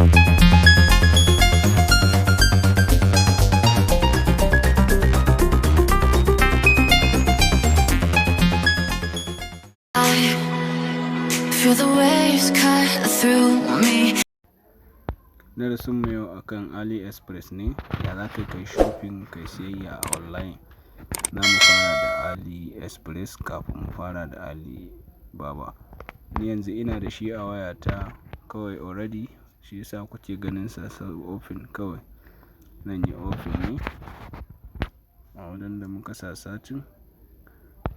I feel the waves cut through me. Darasin mu yau akan AliExpress ne, ya za ka kai shopping, kai siyayya a online. Za mu fara da AliExpress kafin mu fara da Alibaba. Ni yanzu ina da shi a wayata kawai already, shi yasa kuke ganin sa sau open kawai. Zan yi open ne a wajen da muka sa searching.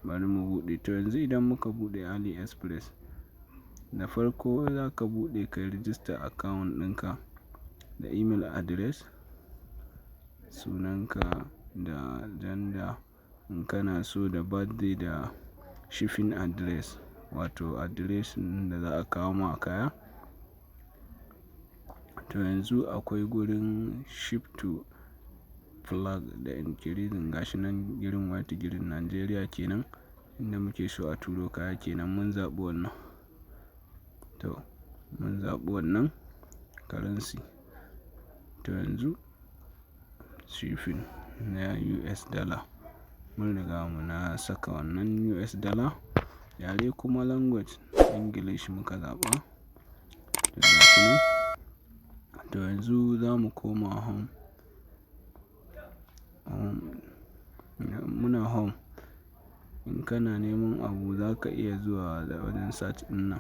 Bari mu buɗe. To, yanzu idan muka buɗe AliExpress, da farko za ka buɗe ka register account ɗinka da email address, sunanka da gender in kana so, da birthday, da shipping address, wato address ɗin da za a kawo ma kaya. To, yanzu akwai gurin ship to flag da increasing, gashi nan green, white, green, Nigeria kenan, inda muke so a turo kaya kenan, mun zaɓi wannan. To, mun zaɓi wannan currency. To, yanzu shipping na US dollar. Mun riga muna saka wannan US dollar. Yare kuma language English muka zaɓa. To, gashi nan. To, yanzu za mu koma home. Home. Muna home. In kana neman abu, za ka iya zuwa da wajen search ɗin nan,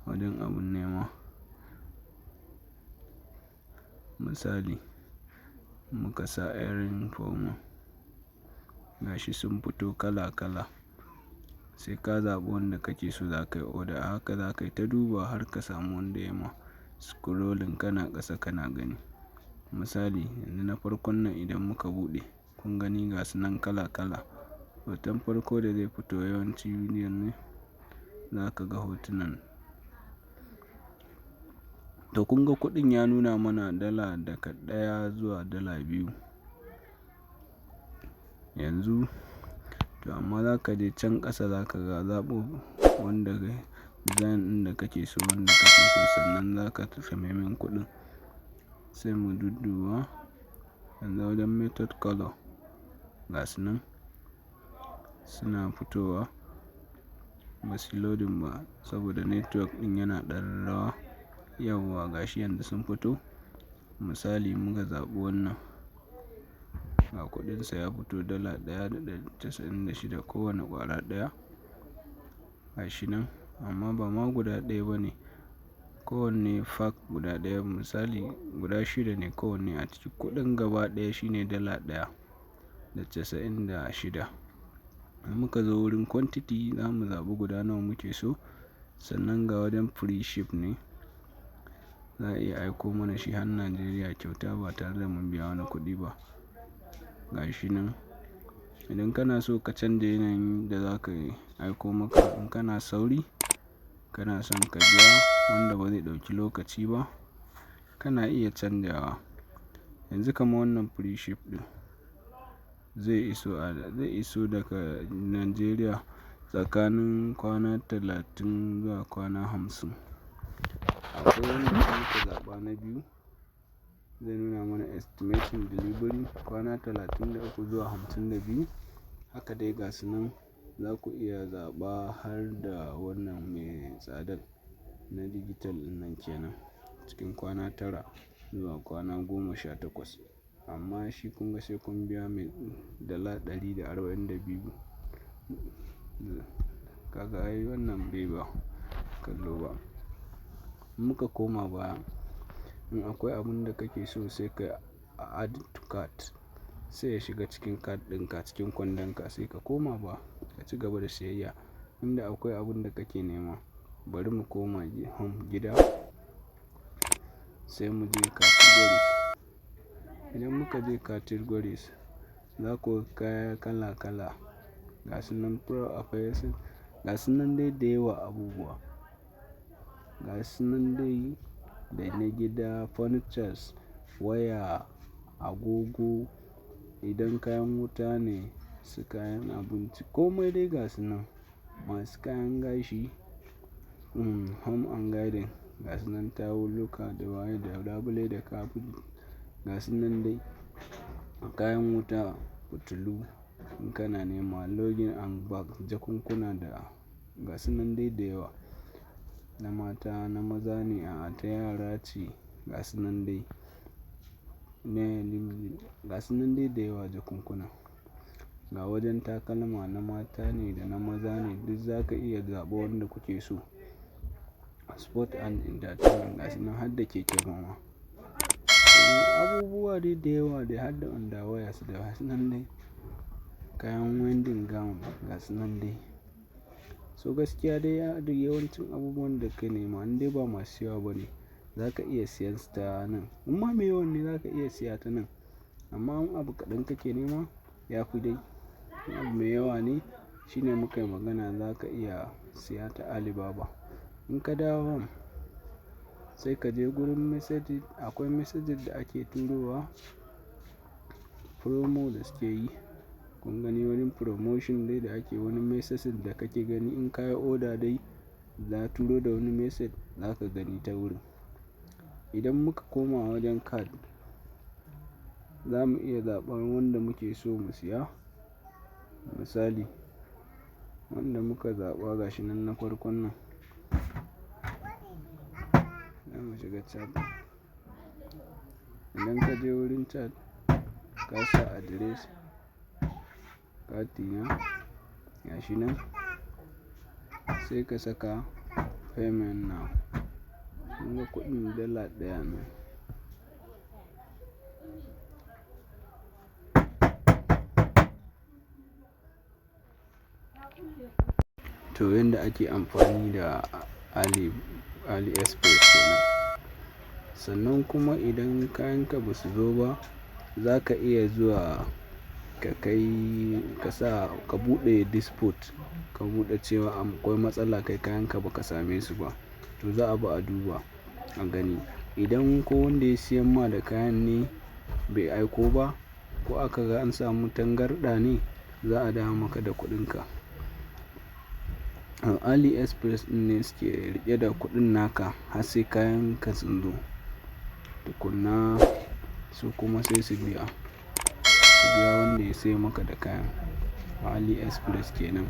wajen abun nema. Misali, muka sa earring for, gashi sun fito kala kala. Sai ka zaɓi wanda kake so za ka yi order. Haka za ka yi ta duba har ka samu wanda ya ma, scrolling kana ƙasa kana gani. Misali, yanzu na farkon nan idan muka buɗe, kun gani gasu nan kala kala. Hoton farko da zai fito yawanci bidiyon ne, za ka ga hotunan. To, kun ga kuɗin ya nuna mana dala daga 1 zuwa $2. Yanzu to, amma za ka je can ƙasa, za ka ga zaɓo wanda design ɗin da kake so, wanda kake so, sannan za ka takamaiman kuɗin. Sai mu dudduba yanzu wajen method color, gasu nan suna fitowa, ba su loading ba saboda network ɗin yana ɗan rawa. Yauwa, gashi yanzu sun fito. Misali, muka zaɓi wannan, ga kuɗinsa ya fito $1.96 kowane ƙwara ɗaya. Gashi nan, amma ba ma guda ɗaya ba ne. Kowanne pack guda ɗaya, misali guda shida ne kowanne a ciki. Kuɗin gaba ɗaya shine $1.96. In muka zo wurin quantity, za mu zaɓi guda nawa muke so. Sannan ga wajen free ship ne. Za a iya aiko mana shi har Najeriya kyauta ba tare da mun biya wani kuɗi ba. Gashi nan. Idan kana so ka canja yanayin da za ka aiko maka, in kana sauri, kana son ka biya wanda ba zai ɗauki lokaci ba, kana iya canjawa. Yanzu kamar wannan free ship ɗin zai iso daga Najeriya tsakanin kwana 30 zuwa kwana 50. Akwai wanda muka zaɓa na biyu, zai nuna mana estimating delivery kwana 33 zuwa 52. Haka dai gasu nan, za ku iya zaɓa har da wannan mai tsadar na digital ɗinnan kenan, cikin kwana 9 zuwa kwana 18. Amma shi kun ga sai kun biya mai $142. Kaga ai wannan bai ba kallo ba. In muka koma baya, in akwai abun da kake so, sai ka add to cart, sai ya shiga cikin cart ɗinka, cikin kwandon ka, sai ka koma ba ka ci gaba da siyayya. Inda akwai abun da kake nema, bari mu koma home gida, sai mu je categories. Idan muka je categories, za ku ga kaya kala kala. Gasu nan pro appliances, gasu nan dai da yawa abubuwa. Gasu nan dai da na gida, furnitures, waya, agogo, idan kayan wuta ne, su kayan abinci, komai dai gasu nan. Masu kayan gashi, home and garden. Ga su nan tawulluka da waye da labule da kafet. Ga su nan dai kayan wuta, fitilu in kana nema, luggage and bag, jakunkuna da ga su nan dai da yawa. Na mata, na maza ne, a'a ta yara ce, ga su nan dai. Ga su nan dai da yawa jakunkuna. Ga wajen takalma na mata ne da na maza ne, duk za ka iya zaɓa wanda kuke so. Sport and entertainment ga su nan har da keke ma. Abubuwa dai da yawa dai har da underwears da ga su nan dai. Kayan wedding gown ga su nan dai. So gaskiya dai duk yawancin abubuwan da ka nema in dai ba masu yawa ba ne, za ka iya siyan su ta nan. Imma mai yawan ne za ka iya siya ta nan. Amma in abu kaɗan kake nema, ya fi dai. In abu mai yawa ne shine muka yi magana za ka iya siya ta Alibaba. In ka dawo home sai ka je gurin message. Akwai messages da ake turowa, promo da suke yi. Kun gani wani promotion dai da ake, wani messages da kake gani in ka yi order dai za a turo da wani message za ka gani ta wurin. Idan muka koma wajen cart, za mu iya zaɓan wanda muke so mu siya. Misali, wanda muka zaɓa gashi nan na farkon nan. Za mu shiga cart. Idan ka je wurin cart, ka sa address, katina gashi nan, sai ka saka payment now. Kun ga kuɗin $1 ne. To, yanda ake amfani da AliExpress kenan. Sannan kuma idan kayanka ba su zo ba, za ka iya zuwa ka kai ka sa ka buɗe dispute, ka buɗe cewa akwai matsala kai kayanka ba ka same su ba. To za a bi a duba a gani. Idan ko wanda ya siyan ma da kayan ne bai aiko ba ko aka ga an samu tangarɗa ne, za a dawo maka da kuɗinka. AliExpress ɗin ne suke riƙe da kuɗin naka har sai kayanka sun zo. Tukuna su kuma sai su biya wanda ya sayar maka da kayan. AliExpress kenan.